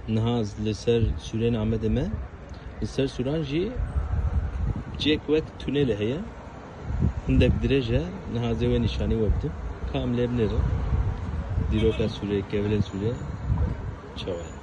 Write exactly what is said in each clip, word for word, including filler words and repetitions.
Niha li ser sûrên Amedê me, li ser sûran jî cihek wek tunelê heye. Hindek dirêj e, niha ez ê wê nîşanî we bidim. Ka em lê binêrin. Dîroka sûrê, kevirên sûrê çawa ye?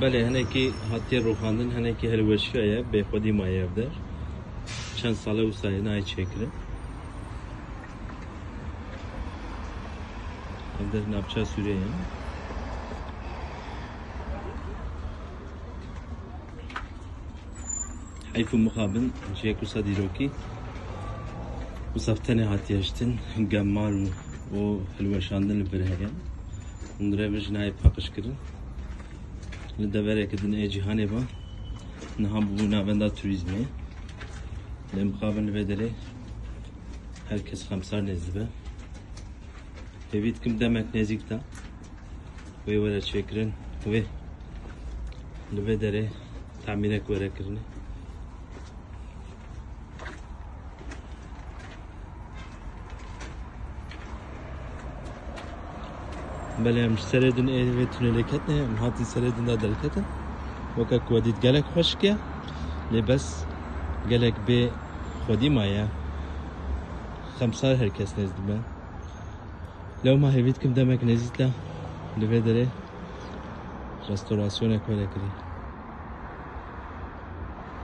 Belê, hinekî hatiye rûxandin, hinekî hilweşiya ye, bêxwedî maye ev der. Çend sal e wisa ye nayê çêkirin. Ev der navça Sûriyê ye. Heyf û mixabin, cihek wisa dîrokî, wisa bi tenê hatiye hiştin, gemar û, û hilweşandin li vir heye. Hûn revin ji nayê paqij kirin. Li devereke din ê cîhanê ba, niha bûbû navenda turîzmê. Lê mixabin li vê derê her kes xemsar nêz dibe. Hêvî dikim demek nêzîk de wê were çêkirin, wê li vê derê tamîrek were kirinê. Belê, em ji serê din ê vê tunelê ketine, em hatin serê din de derketin. Weke ku we dît gelek xweşik e, lê bes gelek bê xwedî maye. Xemsar her kes nêz dibe. Lewma hêvî dikim demek nêzîk de li vê derê restorasyonek were kirî.